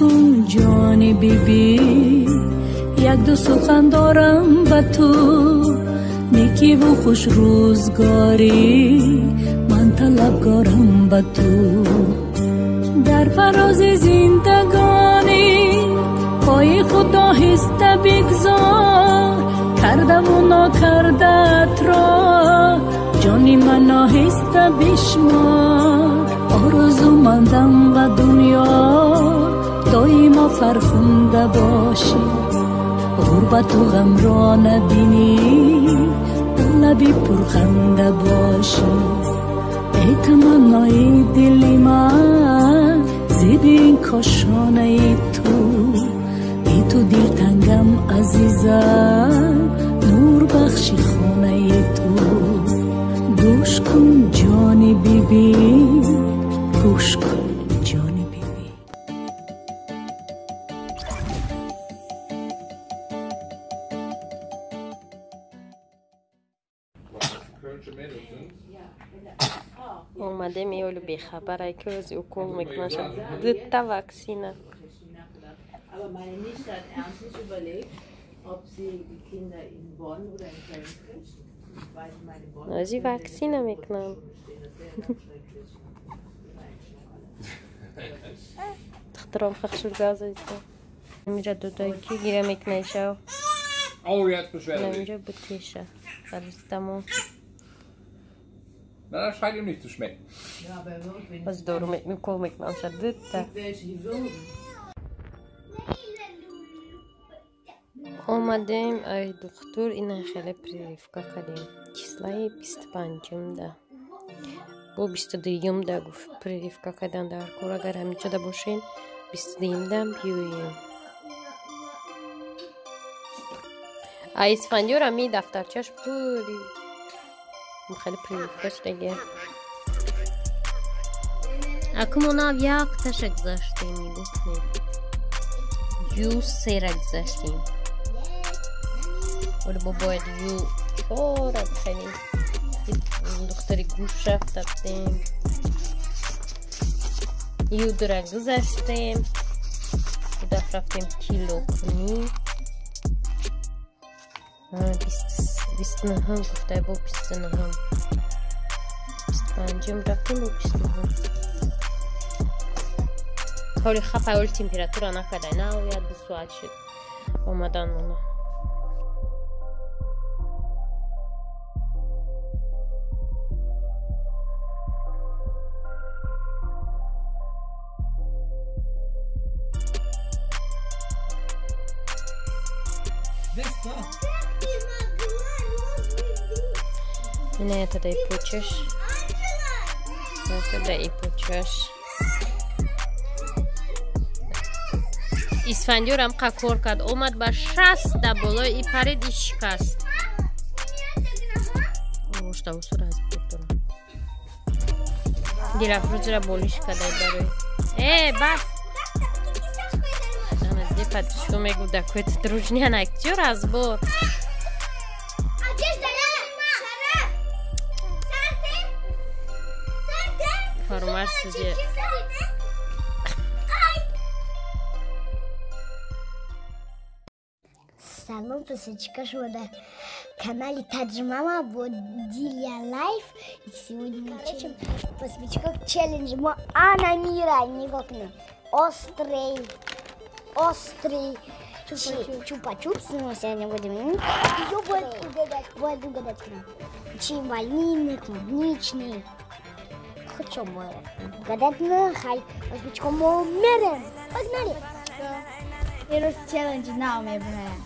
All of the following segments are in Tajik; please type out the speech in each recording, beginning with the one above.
Кун ҷони биби, як-ду сухан дорам ба ту, некиву хуш рӯзгорӣ ман талабгорам ба ту. Дар фарози зиндагонӣ пои худ оҳиста бигзор, кардаву нокардаатро ҷони ман оҳиста бишмор. Орзумандам ба дунё доимо фархунда бошӣ, ғурбату ғамро набинӣ, лаби пурханда бошӣ. Эй таманнои дили ман, зеби ин кошонаи ту, би ту дилтангам азизам, нурбахши хонаи ту. Гӯш кун ҷони биби, гӯш кун ҷони биби. Омадем иолу бехабарай ки ози укол мекунаша дта ваксина. Ози ваксина мекунам. Духтаром хахшургазайто. Мира додай ки гира мекунаша. Намира бутеша. Парастамол. Na, das scheint ihm nicht zu schmecken. Was дору укол мекунаша дта. Омадем ай духтур ина хеле прививка кардем. Числаи 25-да. Бо 22-да гуфт прививка кардан дар кор. Агар ҳаминҷода бошен 22-да биёем. Ай Исфандиёр ами дафтарчаш пури хеле прививка шудаги. Акун онав якташа гузаштем, нигоҳ кунед. Ю сера гузаштем. Оли бо бояд ю чора бихарем. Духтари гӯш рафта будем. Ю дура гузаштем. Даф рафтем кило кунӣ. 29 гуфтай, бо 29. 25 рафтем, бо 29. Ҳоли хафа, ҳоли температура накардай, на ояд 2 соат шуд омадан мона. Ина это дай пучаш. Это дай пучаш. Исфандиёрам қа кор кард, омад ба 60 да болои и парид и шикаст. Оштаусура аз дорам. Дилафрӯзра болиш кадай барои. Э, бас. Ана ди патришко мегу да кӯт дружня на кҷо разбор. Фармар суде. Салом, подписчики на канале Таджимама Дилия Лайф. И сегодня мы учим подписчиков челлендж Ана Мира. Не окна. Острый, острый чупа-чупс. Мы сегодня будем ее будет угадать к нам. Чи малинный, клубничный. Хочу угадать на хай. Подписчиков мерем. Погнали! Ирус челлендж нав мебинам.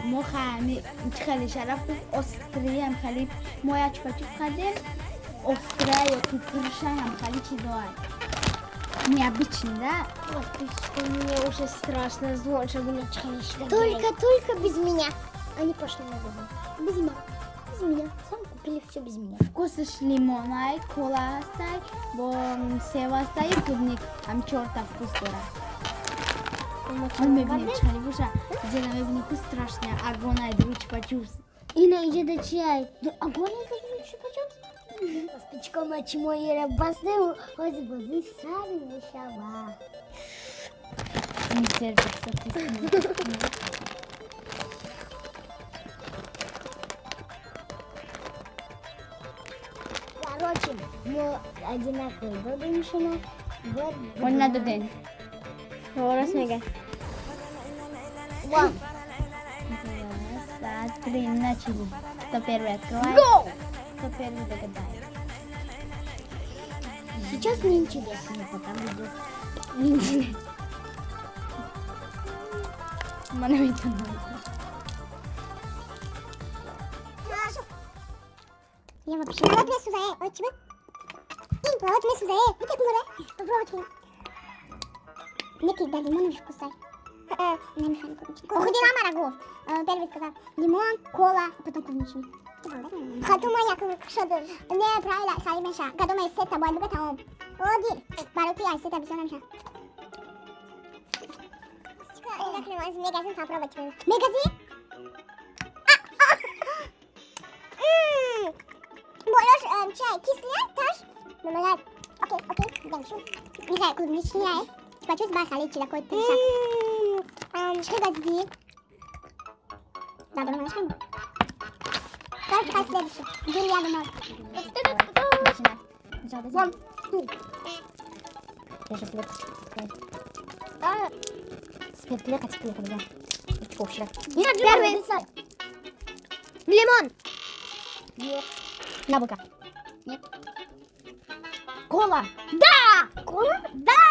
Мо хеле шараф остриям хеле мо як чупа-чуп хардем, острая ё ки туршаям хеле чизоай. Необычно, да? Мне уже страшно, зло, чтобы не чихали. Только без меня. Они пошли в магазин. Без меня. Без меня. Сам купили все без меня. Вкусиш лимонай, кола ҳастай, бо сев ҳастай, клубник. Ҳам чорта вкус дорад. Он мебинем чхали боша, иҷода мебинем ку страшная агонай дру чупа-чупс. Ина иҷода чиай? Агонай дру чупа-чупс? Пичком чмо ера басне, хози бози сар мешава. Не терпится. Короче, мы одинаковые додем. Вот. Он на додень. Раз мега. One. Два, три, начали. Кто первый открывает? Go! Кто первый догадает? Сейчас мне интересно, пока будет. Не интересно. Я вообще... Первый сказал лимон, кола, потом клубничный. Мегазин? Чай кислый, таш. Окей, окей, дальше. Михаил, клубничный. Чупа-чупс бахали, такой тыша. Что Да, давай начнем. Как следующий? Я думаю. One, two. Я сейчас вот. Первый. Лимон. Нет. Яблоко. Нет. Кола. Да! Кола? Да!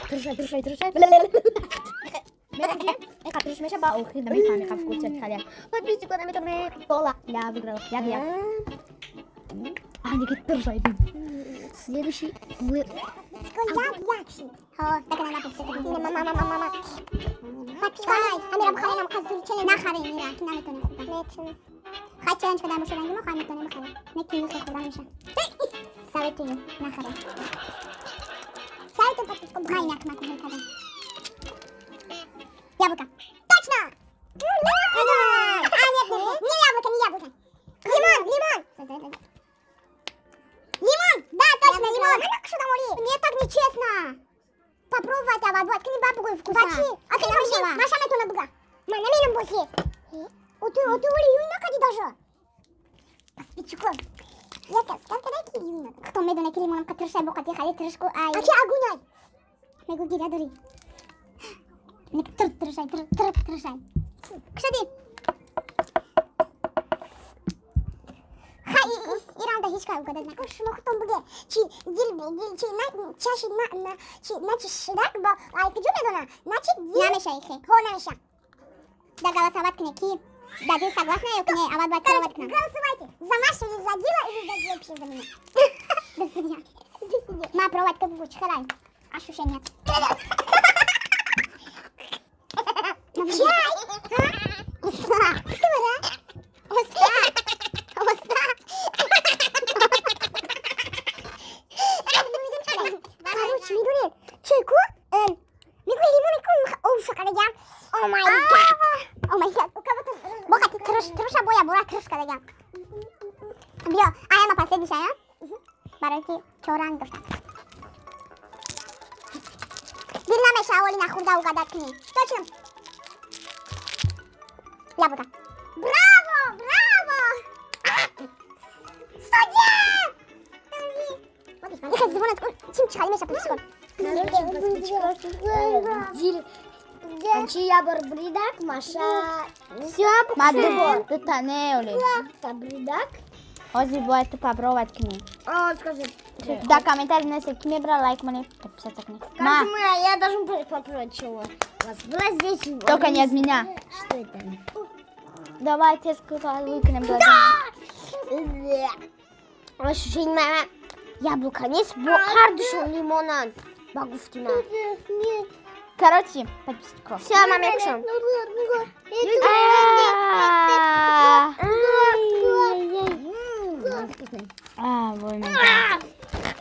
Трушай, трушай, трушай. Кола. Я выиграла. Я. А, Никита, трушай. Следующий вы. Яблоко. Точно! А, нет, нет, не яблоко, не яблоко. Лимон, лимон. Лимон! Да, точно, лимон. Мне так нечестно. Попробовать, а вот, к ним бабу вкуса. А ты научила? Маша на то набуга. Ма, на меня боси. Оту, оту, юйна кади даже. Паспичко. Я как когда юйна. Кто меду на лимоном катршай бокати хали тршку ай. А чи агунай? Мегу гиря дори. Тр-тршай, тр-тр-тршай. Кшади. Хай, иранда ҳеҷ кай угадад накун. Шумо худтон буге, чи дил дил чи на чаши на на чи на чи шидак бо ай куҷо медона? На чи дил намеша ихе. Ҳо намеша. Да голосовать кне ки да дил согласна ё не, аввал бояд пробовать кунам. Голосовайте за Машу или за Дила или за Дил вообще за меня. До свидания. До свидания. Ма пробовать как бугу чхарай. Ощущение. Чай! Уста! Уста! Уста! Короче, мидунед, чайку, мигӯи лимони ку овша кардагиам. Oh my God! Oh my God! Бохати трш, трша боя бора трш кардагиам. Биё, ая ма последний ая? Барои ки чор ранг дошта. Дил намеша аввали нахӯрда угадат кунӣ. Точно! Яблоко. Браво! Браво! Судья! Ихе звонат, чим чихали меша пичкон. Анчи ябор бридак, Маша. Все, Мадубор, ты неоли. Бридак. Ози бояд попробовать к ней. О, скажи. Да, комментарий на ки мебра лайк мне, подписаться к ней. Ма. Я должен попробовать чего. У вас было здесь. Только не от меня. Что это? Давайте выкинем глаза. Да! Ощущение яблоко нест, ҳардушон лимонанд. Ба гуфти ман. Короче, подписчиков. Все, мама, я кушам.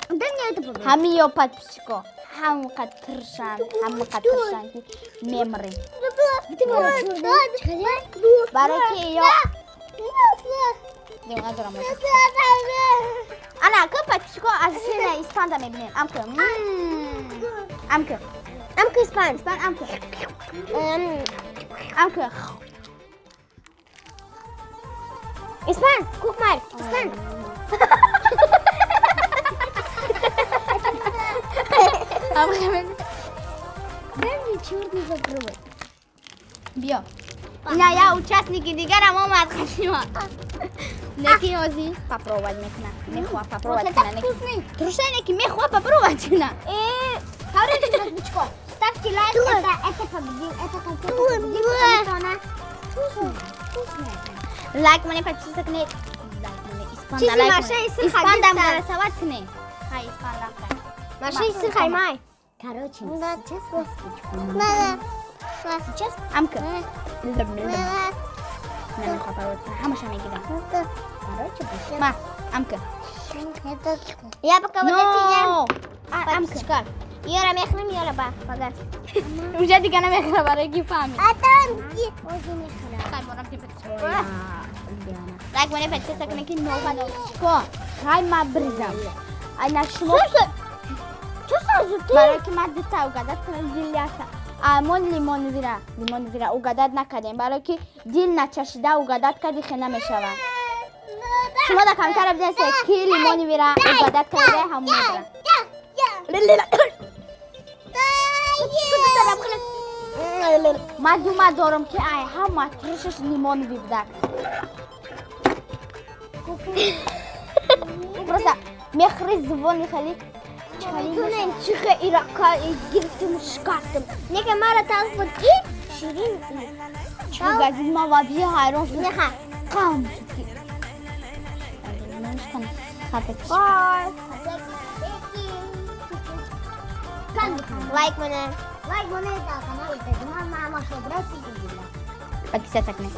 Дай мне это попробовать. Ҳамиё подписчико. Ҳамқа тиршан, ҳамқа тиршан ки мемрем. Барои ки ё Ана, ку подписчико ощущение испанда мебинем. Амку. Амку. Амка испан. Испан амка. Амка. Испан, guck mal. Испан. Дай мне черный попробовать. Биё. Ина я участники дигарам омад хашима. Неки ози попробовать мекна. Мехва попробовать Вот это кна. вкусный. Труша неки мехва попробовать кна. Короче, ставьте лайк, это победил, это конфета победил, потому что она вкусная, вкусная. Лайк мане подписаться кне. Лайк мане испанда Чизи лайк. машаи сир Испанда хагиста. голосовать кне. Хай испанда. Маши сир май. Короче, Да. сейчас ласточку. Да. Сейчас. Амка. Намехва попробовать. Ҳамаша мегирам. Короче, пошли. Ма, амка. Я пока вот эти ем. Но. Амка. Ёра мехрем, ёра ба. Пога. Уже дига намехра барои ки фаҳмид. А там где? Хай мо рафтем Лайк мане подписаться кне ки нова нова. Хай ма бризам. Ай на шумо Что сразу ты? Барои ки ман дута угадат кунам дилята. Амон лимон вира, лимон вира угадат накардем. Барои ки дил начашида угадат карди хе намешавад. Шумо дар комментария бинависед ки лимони вира угадат карда ҳамон мебарад. Ман дума дорам ки ай ҳама туршаш лимони бибудак. Просто мехри звони хали Тунен чихе ирака гирифтем шкафтем. Неке мара талх буд и ширин и. Чӣ ман вообще ҳайрон шудам. Неха. Қам шуд ки. Бай. Лайк мене. Лайк мане, да, канал, это мама, маша, брат, Подписаться кне.